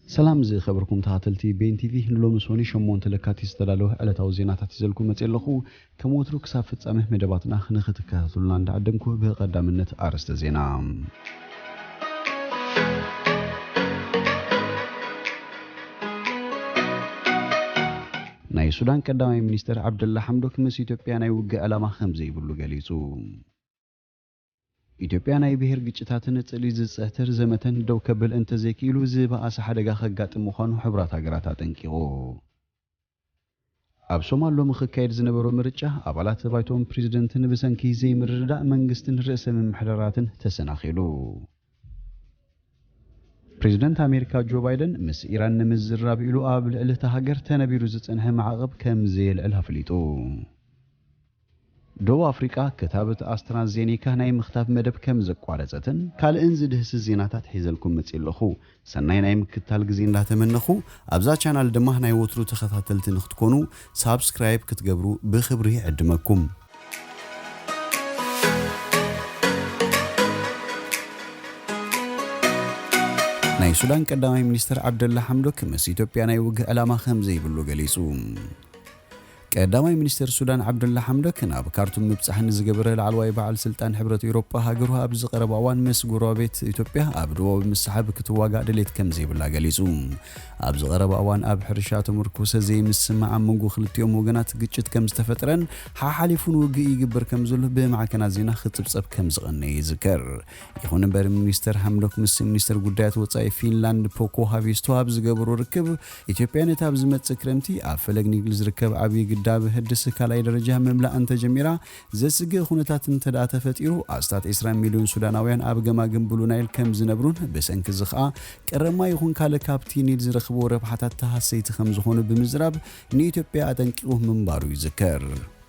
ሰላም ዝኸበርኩም ተኸታተልቲ ቤን ቲቪ፣ ንሎሚ ሶኒ ሸሞንተ ለካቲት ዝተዳለወ ዕለታዊ ዜናታት ሒዘልኩም መፅእ ኣለኹ። ከም ወትሩ ክሳብ ፍጻመ መደባትና ንኽትከታተሉና እንዳዓደምኩ ብቐዳምነት ኣርእስተ ዜና። ናይ ሱዳን ቀዳማይ ሚኒስተር ዓብደላ ሓምዶክ ምስ ኢትዮጵያ ናይ ውግእ ዕላማ ከም ዘይብሉ ገሊጹ። ኢትዮጵያ ናይ ብሄር ግጭታትን ጽልኢ ዝጽሕትር ዘመተን ደው ከብል እንተዘይክኢሉ ዝበኣሰ ሓደጋ ከጋጥም ምዃኑ ሕቡራት ሃገራት ኣጠንቂቑ። ኣብ ሶማል ሎሚ ክካየድ ዝነበሮ ምርጫ ኣባላት ባይቶን ፕሬዝደንትን ብሰንኪ ዘይምርድዳእ መንግስትን ርእሰ ምምሕዳራትን ተሰናኺሉ። ፕሬዝደንት ኣሜሪካ ጆ ባይደን ምስ ኢራን ንምዝራብ ኢሉ ኣብ ልዕሊ እታ ሃገር ተነቢሩ ዝጸንሐ ማዕቐብ ከም ዘየልዕል ኣፍሊጡ። ደቡብ ኣፍሪቃ ክታበት ኣስትራዜኔካ ናይ ምኽታብ መደብ ከም ዘቋረጸትን ካልእን ዝድህስስ ዜናታት ሒዘልኩም መጺእ ኣለኹ። ሰናይ ናይ ምክትታል ግዜ እንዳተመነኹ፣ ኣብዛ ቻናል ድማ ናይ ወትሩ ተኸታተልቲ ንክትኮኑ ሳብስክራይብ ክትገብሩ ብኽብሪ ይዕድመኩም። ናይ ሱዳን ቀዳማይ ሚኒስትር ዓብደላ ሓምዶክ ምስ ኢትዮጵያ ናይ ውግእ ዕላማ ከም ዘይብሉ ገሊጹ። ቀዳማይ ሚኒስትር ሱዳን ዓብደላ ሓምዶክ ናብ ካርቱም ምብጻሕ ንዝገበረ ላዕለዋይ በዓል ስልጣን ሕብረት ኤውሮጳ፣ ሃገሩ ኣብዚ ቀረባ እዋን ምስ ጎረባብቲ ኢትዮጵያ ኣብ ዶባዊ ምስሓብ ክትዋጋእ ድሌት ከም ዘይብላ ገሊጹ። ኣብዚ ቀረባ እዋን ኣብ ሕርሻ ተመርኮሰ ዘይምስምማዕ ኣብ መንጎ ክልቲኦም ወገናት ግጭት ከም ዝተፈጥረን ሓሓሊፉን ውግእ ይግበር ከም ዘሎ ብማዕከናት ዜና ክጽብጸብ ከም ዝቐነየ ይዝከር። ይኹን እምበር፣ ሚኒስተር ሓምዶክ ምስ ሚኒስተር ጉዳያት ወጻኢ ፊንላንድ ፖኮ ሃቪስቶ ኣብ ዝገበሮ ርክብ፣ ኢትዮጵያ ነቲ ኣብ ዝመጽእ ክረምቲ ኣብ ፈለግ ኒል ዝርከብ ዓብዪ ግዳብ ህድስ ካልኣይ ደረጃ ምምላእ እንተጀሚራ፣ ዘስግእ ኩነታት እንተ ደኣ ተፈጢሩ፣ ኣስታት ዕስራ ሚልዮን ሱዳናውያን ኣብ ገማግም ብሉ ናይል ከም ዝነብሩን ብሰንኪ እዚ ኸኣ ቀረማ ይኹን ካልእ ካብቲ ኒል ዝረኽብዎ ረብሓታት ተሃሰይቲ ከም ዝኾኑ ብምዝራብ ንኢትዮጵያ ኣጠንቂቑ ምንባሩ ይዝከር።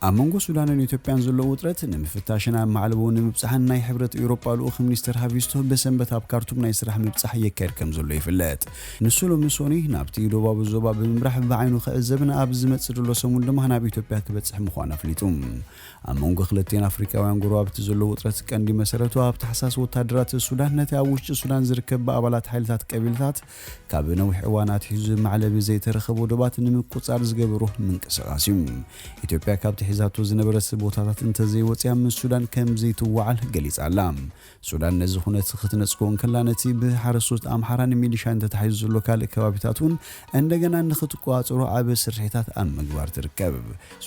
ኣብ መንጎ ሱዳንን ኢትዮጵያን ዘሎ ውጥረት ንምፍታሽን ኣብ ማዕለቦ ንምብጻሕን ናይ ሕብረት ኤውሮጳ ልኡኽ ሚኒስተር ሃቪስቶ ብሰንበት ኣብ ካርቱም ናይ ስራሕ ምብጻሕ የካየድ ከም ዘሎ ይፍለጥ። ንሱ ሎሚ ሶኒ ናብቲ ዶባዊ ዞባ ብምምራሕ ብዓይኑ ክዕዘብን ኣብ ዝመጽእ ዘሎ ሰሙን ድማ ናብ ኢትዮጵያ ክበጽሕ ምዃኑ ኣፍሊጡ። ኣብ መንጎ ክልቲኤን ኣፍሪቃውያን ጎረባብቲ ዘሎ ውጥረት ቀንዲ መሰረቱ ኣብ ታሕሳስ ወታደራት ሱዳን ነቲ ኣብ ውሽጢ ሱዳን ዝርከብ ብኣባላት ሓይልታት ቀቢላታት ካብ ነዊሕ እዋን ኣትሒዙ መዕለቢ ዘይተረኸቦ ዶባት ንምቁጻር ዝገበሮ ምንቅስቓስ እዩ። ኢትዮጵያ ካብቲ ሒዛቶ ዝነበረት ቦታታት እንተዘይወጽያ ምስ ሱዳን ከም ዘይትወዓል ገሊጻ ኣላ። ሱዳን ነዚ ኩነት ክትነጽጎ እንከላ፣ ነቲ ብሓረስቶት ኣምሓራን ሚሊሻን ተታሒዙ ዘሎ ካልእ ከባቢታት እውን እንደገና ንኽትቆጻጸሮ ዓቢ ስርሒታት ኣብ ምግባር ትርከብ።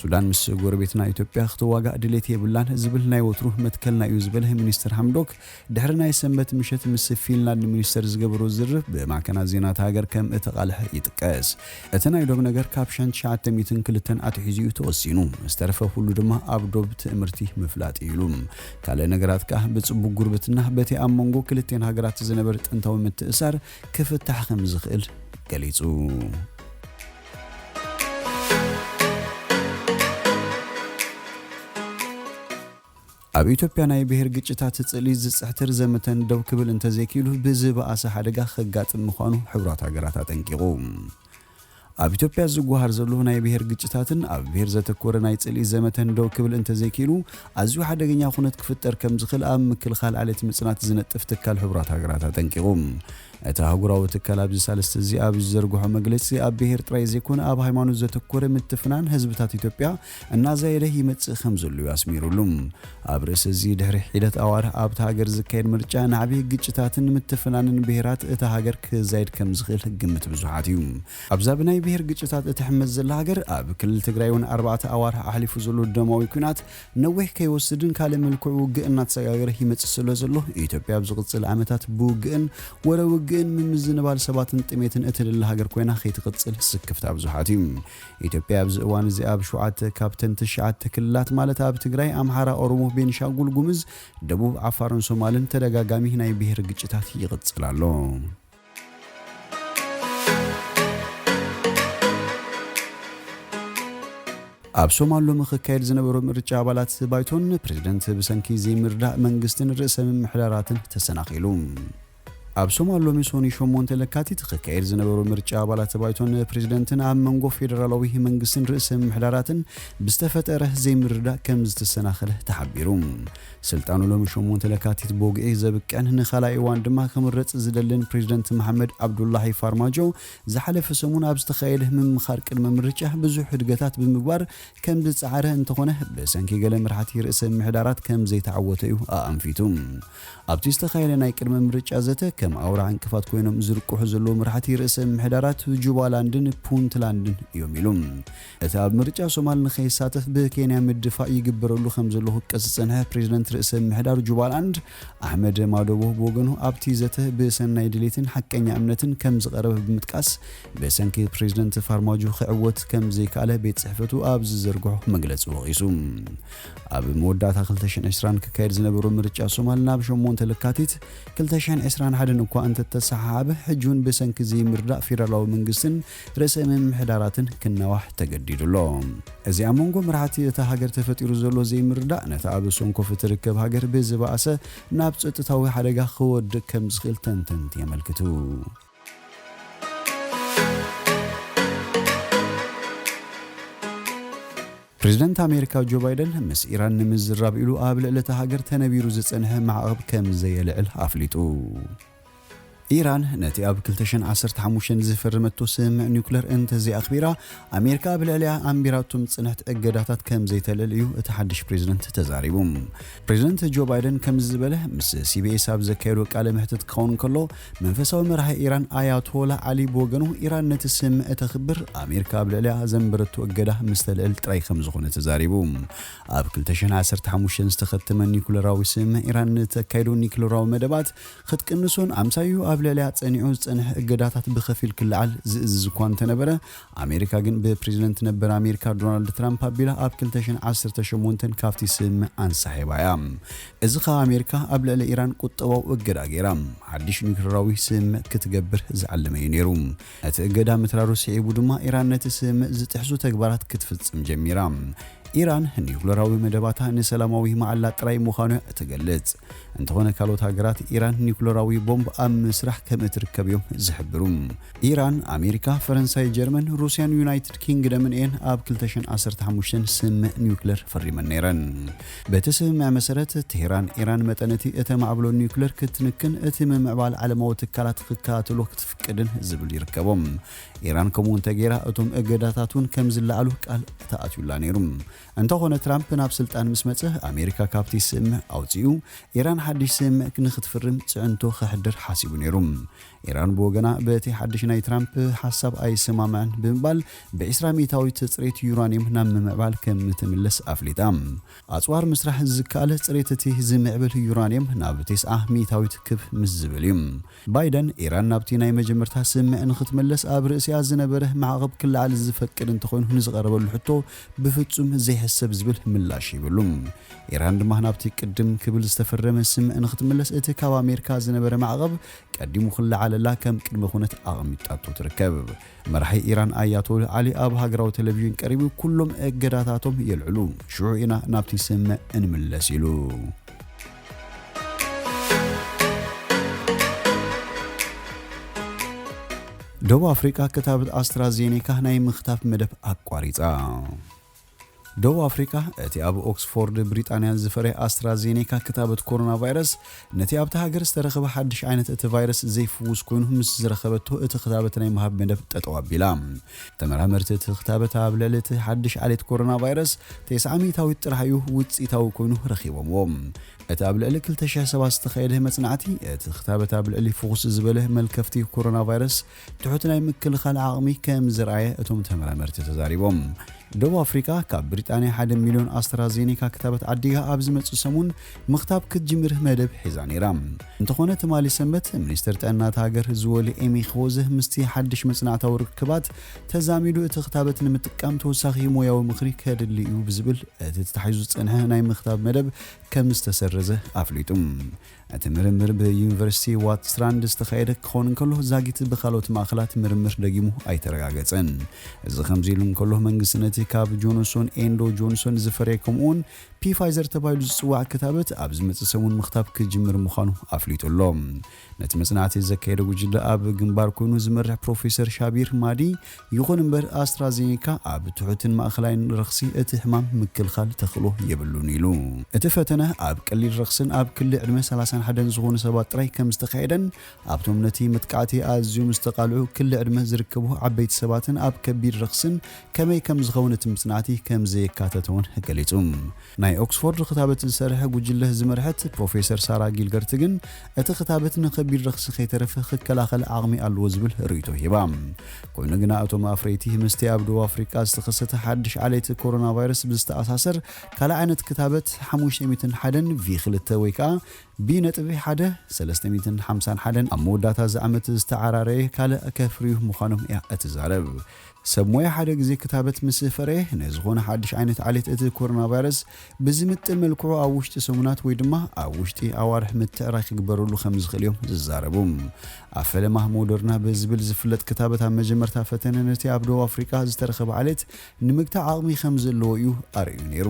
ሱዳን ምስ ጎረቤትና ኢትዮጵያ ክትዋጋእ ድሌት የብላን ዝብል ናይ ወትሩ መትከልና እዩ ዝበለ ሚኒስትር ሓምዶክ፣ ድሕሪ ናይ ሰንበት ምሸት ምስ ፊንላንድ ሚኒስተር ዝገበሮ ዝርርብ ብማዕከናት ዜና እታ ሃገር ከም እተቓልሐ ይጥቀስ። እቲ ናይ ዶብ ነገር ካብ ሸንት ትሽዓተ ሚእትን ክልተን ኣትሒዙ እዩ ተወሲኑ። ዝተረፈ ኩሉ ድማ ኣብ ዶብ ትእምርቲ ምፍላጥ እዩ ኢሉ። ካልእ ነገራት ከኣ ብጽቡቕ ጉርብትና በቲ ኣብ መንጎ ክልቲኤን ሃገራት ዝነበረ ጥንታዊ ምትእሳር ክፍታሕ ከም ዝኽእል ገሊጹ። ኣብ ኢትዮጵያ ናይ ብሄር ግጭታት ጽልኢ ዝጽሕትር ዘመተን ደው ክብል እንተዘይክኢሉ ብዝበኣሰ ሓደጋ ከጋጥም ምዃኑ ሕቡራት ሃገራት ኣጠንቂቑ። ኣብ ኢትዮጵያ ዝጓሃር ዘሎ ናይ ብሄር ግጭታትን ኣብ ብሄር ዘተኮረ ናይ ጽልኢ ዘመተን ደው ክብል እንተዘይክኢሉ ኣዝዩ ሓደገኛ ኩነት ክፍጠር ከም ዝኽእል ኣብ ምክልኻል ዓሌት ምጽናት ዝነጥፍ ትካል ሕቡራት ሃገራት ኣጠንቂቑ። እቲ ኣህጉራዊ ትካል ኣብዚ ሳልስቲ እዚ ኣብ ዝዘርግሖ መግለጺ ኣብ ብሄር ጥራይ ዘይኮነ ኣብ ሃይማኖት ዘተኮረ ምትፍናን ህዝብታት ኢትዮጵያ እናዛየደ ይመጽእ ከም ዘሎ እዩ ኣስሚሩሉ። ኣብ ርእሲ እዚ ድሕሪ ሒደት ኣዋርሕ ኣብታ ሃገር ዝካየድ ምርጫ ናዕቢ ግጭታትን ምትፍናንን ብሄራት እታ ሃገር ክዛየድ ከም ዝኽእል ግምት ብዙሓት እዩ። ኣብዛ ብናይ ብሄር ግጭታት እትሕመስ ዘላ ሃገር ኣብ ክልል ትግራይ እውን ኣርባዕተ ኣዋርሕ ኣሕሊፉ ዘሎ ደማዊ ኲናት ነዊሕ ከይወስድን ካልእ ምልክዕ ውግእ እናተሰጋገረ ይመጽእ ስለ ዘሎ ኢትዮጵያ ኣብ ዝቕጽል ዓመታት ብውግእን ወረ ውግእን ምምዝንባል ሰባትን ጥሜትን እትልለ ሃገር ኮይና ከይትቕጽል ስክፍታ ብዙሓት እዩ። ኢትዮጵያ ኣብዚ እዋን እዚ ኣብ ሸውዓተ ካብተን ትሽዓተ ክልላት ማለት ኣብ ትግራይ፣ ኣምሓራ፣ ኦሮሞ፣ ቤኒሻንጉል ጉምዝ፣ ደቡብ፣ ዓፋርን ሶማልን ተደጋጋሚ ናይ ብሄር ግጭታት ይቕጽል ኣሎ። ኣብ ሶማል ሎሚ ክካየድ ዝነበሮ ምርጫ ኣባላት ባይቶን ፕሬዝደንት ብሰንኪ ዘይምርዳእ መንግስትን ርእሰ ምምሕዳራትን ተሰናኺሉ። ኣብ ሶማል ሎሚ ሶኒ ሸሞንተ ለካቲት ክካየድ ዝነበሮ ምርጫ ኣባላት ባይቶን ፕሬዝደንትን ኣብ መንጎ ፌደራላዊ መንግስትን ርእሰ ምምሕዳራትን ብዝተፈጠረ ዘይምርዳእ ከም ዝተሰናኸለ ተሓቢሩ። ስልጣኑ ሎሚ ሸሞንተ ለካቲት ቦግኤ ዘብቅዕን ንኻልኣይ እዋን ድማ ክምረጽ ዝደልን ፕሬዝደንት መሓመድ ኣብዱላሂ ፋርማጆ ዝሓለፈ ሰሙን ኣብ ዝተኻየደ ምምኻር ቅድመ ምርጫ ብዙሕ ሕድገታት ብምግባር ከም ዝጸዓረ እንተኾነ ብሰንኪ ገለ መራሕቲ ርእሰ ምምሕዳራት ከም ዘይተዓወተ እዩ ኣኣንፊቱ። ኣብቲ ዝተኻየደ ናይ ቅድመ ምርጫ ዘተ ከም ኣውራ ዕንቅፋት ኮይኖም ዝርቅሑ ዘለዉ መራሕቲ ርእሰ ምምሕዳራት ጁባላንድን ፑንትላንድን እዮም ኢሉ። እቲ ኣብ ምርጫ ሶማል ንኸይሳተፍ ብኬንያ ምድፋእ ይግበረሉ ከም ዘሎ ክቀጽ ዝጸንሐ ፕሬዝደንት ርእሰ ምምሕዳር ጁባላንድ ኣሕመድ ማዶቦ ብወገኑ ኣብቲ ዘተ ብሰናይ ድሌትን ሓቀኛ እምነትን ከም ዝቐረበ ብምጥቃስ ብሰንኪ ፕሬዝደንት ፋርማጆ ክዕወት ከም ዘይከኣለ ቤት ጽሕፈቱ ኣብ ዝዘርግሖ መግለጺ ወቒሱ። ኣብ መወዳእታ ክልተ ሽሕን ዕስራን ክካየድ ዝነበሮ ምርጫ ሶማል ናብ ሸሞንተ ለካቲት ክልተ ሽሕን ዕስራን ሓደን እኳ እንተተሰሓሓበ፣ ሕጂ እውን ብሰንኪ ዘይምርዳእ ፌደራላዊ መንግስትን ርእሰ ምምሕዳራትን ክናዋሕ ተገዲዱ ኣሎ። እዚ ኣብ መንጎ መራሕቲ እታ ሃገር ተፈጢሩ ዘሎ ዘይምርዳእ፣ ነታ ኣብ ሰንኮፍ እትርከብ ሃገር ብዝበኣሰ ናብ ጸጥታዊ ሓደጋ ክወድቕ ከም ዝኽእል ተንተንቲ የመልክቱ። ፕሬዝደንት ኣሜሪካ ጆ ባይደን ምስ ኢራን ንምዝራብ ኢሉ ኣብ ልዕሊ እታ ሃገር ተነቢሩ ዝጸንሐ ማዕቐብ ከም ዘየልዕል ኣፍሊጡ። ኢራን ነቲ ኣብ ክልተ ሽሕን ዓሰርተ ሓሙሽተን ዝፈረመቶ ስምምዕ ኒውክለር እንተዘይኣኽቢራ፣ ኣሜሪካ ኣብ ልዕሊኣ ኣንቢራቶም ዝጸንሐት እገዳታት ከም ዘይተልዕል እዩ እቲ ሓድሽ ፕሬዝደንት ተዛሪቡ። ፕሬዝደንት ጆ ባይደን ከምዚ ዝበለ ምስ ሲቢኤስ ኣብ ዘካየዶ ቃለ መሕትት ክኸውን ከሎ፣ መንፈሳዊ መራሒ ኢራን ኣያቶላ ዓሊ ብወገኑ፣ ኢራን ነቲ ስምምዕ እተኽብር ኣሜሪካ ኣብ ልዕሊኣ ዘንበረቶ እገዳ ምስ ተልዕል ጥራይ ከም ዝኾነ ተዛሪቡ። ኣብ ክልተ ሽሕን ዓሰርተ ሓሙሽተን ዝተኸተመ ኒኩለራዊ ስምምዕ ኢራን ንተካይዶ ኒኩለራዊ መደባት ክትቅንሶን ኣምሳዩ ኣብ ልዕሊኣ ጸኒዑ ዝጸንሐ እገዳታት ብኸፊል ክለዓል ዝእዝዝ እኳ እንተነበረ፣ ኣሜሪካ ግን ብፕሬዝደንት ነበር ኣሜሪካ ዶናልድ ትራምፕ ኣቢላ ኣብ ክልተ ሽሕን ዓሰርተ ሸሞንተን ካብቲ ስምምዕ ኣንሳሒባ እያ። እዚ ኸኣ ኣሜሪካ ኣብ ልዕሊ ኢራን ቁጠባዊ እገዳ ገይራ ሓድሽ ኒኩለራዊ ስምምዕ ክትገብር ዝዓለመ እዩ ነይሩ። እቲ እገዳ ምትራሩ ስዒቡ ድማ ኢራን ነቲ ስምምዕ ዝጥሕሱ ተግባራት ክትፍጽም ጀሚራ። ኢራን ኒኩለራዊ መደባታ ንሰላማዊ መዓላ ጥራይ ምዃኑ እያ እትገልጽ። እንተኾነ ካልኦት ሃገራት ኢራን ኒኩለራዊ ቦምብ ኣብ ምስራሕ ከም እትርከብ እዮም ዝሕብሩ። ኢራን፣ ኣሜሪካ፣ ፈረንሳይ፣ ጀርመን፣ ሩስያን ዩናይትድ ኪንግደምን እየን ኣብ ክልተ ሽሕን ዓሰርተ ሓሙሽተን ስምምዕ ኒውክለር ፈሪመን ነይረን። በቲ ስምምዕ መሰረት፣ ቴህራን ኢራን መጠን እቲ እተማዕብሎ ኒውክለር ክትንክን፣ እቲ ምምዕባል ዓለማዊ ትካላት ክከታተሎ ክትፍቅድን ዝብል ይርከቦም። ኢራን ከምኡ እንተገይራ፣ እቶም እገዳታት እውን ከም ዝለዓሉ ቃል ተኣትዩላ ነይሩ። እንተኾነ፣ ትራምፕ ናብ ስልጣን ምስ መጸ፣ ኣሜሪካ ካብቲ ስምምዕ ኣውጺኡ፣ ኢራን ሓድሽ ስምምዕ ንክትፍርም ጽዕንቶ ከሕድር ሓሲቡ ነይሩ። ኢራን ብወገና፣ በቲ ሓድሽ ናይ ትራምፕ ሓሳብ ኣይሰማምዕን ብምባል፣ ብዒስራ ሚእታዊት ጽሬት ዩራንየም ናብ ምምዕባል ከም እትምለስ ኣፍሊጣ። ኣጽዋር ምስራሕ ዝከኣለ ጽሬት እቲ ዝምዕብል ዩራንየም ናብ ተስዓ ሚእታዊት ክብ ምስ ዝብል እዩ። ባይደን፣ ኢራን ናብቲ ናይ መጀመርታ ስምምዕ ንክትምለስ ኣብ ርእሲኣ ዝነበረ ማዕቐብ ክለዓል ዝፈቅድ እንተኾይኑ ንዝቐረበሉ ሕቶ ብፍጹም ዘይሕሰብ ዝብል ምላሽ ሂብሉ። ኢራን ድማ ናብቲ ቅድም ክብል ዝተፈረመ ስምምዕ ንክትምለስ እቲ ካብ ኣሜሪካ ዝነበረ ማዕቐብ ቀዲሙ ክለዓለላ ከም ቅድመ ኩነት ኣቐሚጣቶ ትርከብ። መራሒ ኢራን ኣያቶላ ዓሊ ኣብ ሃገራዊ ቴሌቪዥን ቀሪቡ፣ "ኩሎም እገዳታቶም የልዕሉ፣ ሽዑ ኢና ናብቲ ስምምዕ እንምለስ" ኢሉ። ደቡብ ኣፍሪቃ ክታበት ኣስትራዜኔካ ናይ ምኽታብ መደብ ኣቋሪጻ። ደቡብ ኣፍሪቃ፣ እቲ ኣብ ኦክስፎርድ ብሪጣንያ ዝፈረየ ኣስትራዜኔካ ክታበት ኮሮና ቫይረስ፣ ነቲ ኣብታ ሃገር ዝተረኸበ ሓድሽ ዓይነት እቲ ቫይረስ ዘይፍውስ ኮይኑ ምስ ዝረኸበቶ፣ እቲ ክታበት ናይ ምሃብ መደብ ጠጠው ኣቢላ። ተመራመርቲ፣ እቲ ክታበት ኣብ ልዕሊ እቲ ሓድሽ ዓሌት ኮሮና ቫይረስ ተስዓ ሚእታዊት ጥራሕ እዩ ውጽኢታዊ ኮይኑ ረኺቦምዎ። እቲ ኣብ ልዕሊ ክልተ ሽሕ ሰባት ዝተኻየደ መጽናዕቲ፣ እቲ ክታበት ኣብ ልዕሊ ፍኹስ ዝበለ መልከፍቲ ኮሮና ቫይረስ ትሑት ናይ ምክልኻል ዓቕሚ ከም ዘርኣየ እቶም ተመራመርቲ ተዛሪቦም። ደቡብ ኣፍሪቃ ካብ ብሪጣንያ ሓደ ሚልዮን ኣስትራዜኔካ ክታበት ዓዲጋ ኣብ ዝመጽእ ሰሙን ምኽታብ ክትጅምር መደብ ሒዛ ነይራ። እንተኾነ፣ ትማሊ ሰንበት ሚኒስተር ጥዕና እታ ሃገር ዝወሊ ኤሚ ኾዘ ምስቲ ሓድሽ መጽናዕታዊ ርክባት ተዛሚዱ እቲ ክታበት ንምጥቃም ተወሳኺ ሞያዊ ምኽሪ ከድሊ እዩ ብዝብል እቲ ተታሒዙ ዝጸንሐ ናይ ምኽታብ መደብ ከም ዝተሰረዘ ኣፍሊጡ። እቲ ምርምር ብዩኒቨርሲቲ ዋትስትራንድ ዝተኻየደ ክኸውን እንከሎ፣ ዛጊት ብኻልኦት ማእኸላት ምርምር ደጊሙ ኣይተረጋገጸን። እዚ ከምዚ ኢሉ እንከሎ፣ መንግስቲ ነቲ ካብ ጆንሶን ኤንዶ ጆንሶን ዝፈረየ ከምኡውን ፒፋይዘር ተባሂሉ ዝጽዋዕ ክታበት ኣብ ዝመጽእ ሰሙን ምኽታብ ክጅምር ምዃኑ ኣፍሊጡ ኣሎ። ነቲ መጽናዕቲ ዘካየደ ጉጅለ ኣብ ግንባር ኮይኑ ዝመርሕ ፕሮፌሰር ሻቢር ማዲ፣ ይኹን እምበር ኣስትራዜኒካ ኣብ ትሑትን ማእኸላይን ረኽሲ እቲ ሕማም ምክልኻል ተኽእሎ የብሉን ኢሉ። እቲ ፈተነ ኣብ ቀሊል ረኽስን ኣብ ክሊ ዕድመ ሰላሳን ሓደን ዝኾኑ ሰባት ጥራይ ከም ዝተኻየደን ኣብቶም ነቲ መጥቃዕቲ ኣዝዮም ዝተቓልዑ ክሊ ዕድመ ዝርከቡ ዓበይቲ ሰባትን ኣብ ከቢድ ረኽስን ከመይ ከም ዝኸውን እቲ መጽናዕቲ ከም ዘየካተተ እውን ገሊጹ። ናይ ኦክስፎርድ ክታበት ዝሰርሐ ጉጅለ ዝመርሐት ፕሮፌሰር ሳራ ጊልገርት ግን እቲ ክታበት ንከቢድ ረኽሲ ከይተረፈ ክከላኸል ዓቕሚ ኣለዎ ዝብል ርእይቶ ሂባ። ኮይኑ ግና እቶም ኣፍረይቲ ምስቲ ኣብ ደቡብ ኣፍሪቃ ዝተኸሰተ ሓድሽ ዓሌት ኮሮና ቫይረስ ብዝተኣሳሰር ካልእ ዓይነት ክታበት ሓሙሽተ ሚእትን ሓደን ቪ ክልተ ወይ ከዓ ቢ ነጥቢ ሓደ ሰለስተ ሚእትን ሓምሳን ሓደን ኣብ መወዳእታ እዚ ዓመት ዝተዓራረየ ካልእ ከፍርዩ ምዃኖም እያ እትዛረብ። ሰብ ሞያ ሓደ ግዜ ክታበት ምስ ፈረየ ንዝኾነ ሓድሽ ዓይነት ዓሌት እቲ ኮሮና ቫይረስ ብዝምጥን መልክዑ ኣብ ውሽጢ ሰሙናት ወይ ድማ ኣብ ውሽጢ ኣዋርሕ ምትዕራይ ክግበረሉ ከም ዝኽእል እዮም ዝዛረቡ። ኣብ ፈለማ ሞደርና ብዝብል ዝፍለጥ ክታበት ኣብ መጀመርታ ፈተነ ነቲ ኣብ ደቡብ ኣፍሪቃ ዝተረኸበ ዓሌት ንምግታእ ዓቕሚ ከም ዘለዎ እዩ ኣርእዩ ነይሩ።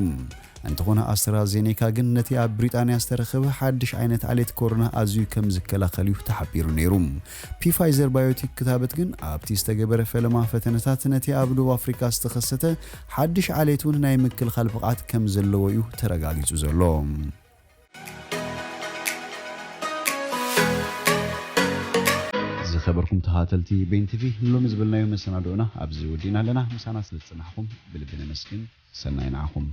እንተኾነ ኣስትራዜኔካ ግን ነቲ ኣብ ብሪጣንያ ዝተረኸበ ሓድሽ ዓይነት ዓሌት ኮሮና ኣዝዩ ከም ዝከላኸል እዩ ተሓቢሩ ነይሩ። ፒፋይዘር ባዮቲክ ክታበት ግን ኣብቲ ዝተገበረ ፈለማ ፈተነታት ነቲ ኣብ ደቡብ ኣፍሪካ ዝተኸሰተ ሓድሽ ዓሌት እውን ናይ ምክልኻል ብቕዓት ከም ዘለዎ እዩ ተረጋጊጹ ዘሎ። ዝኸበርኩም ተኸታተልቲ ቤን ቲቪ፣ ንሎሚ ዝበልናዮ መሰናድኦና ኣብዚ ወዲእና ኣለና። ምሳና ስለ ዝጸናሕኩም ብልቢ ነመስግን። ሰናይ ንዓኹም።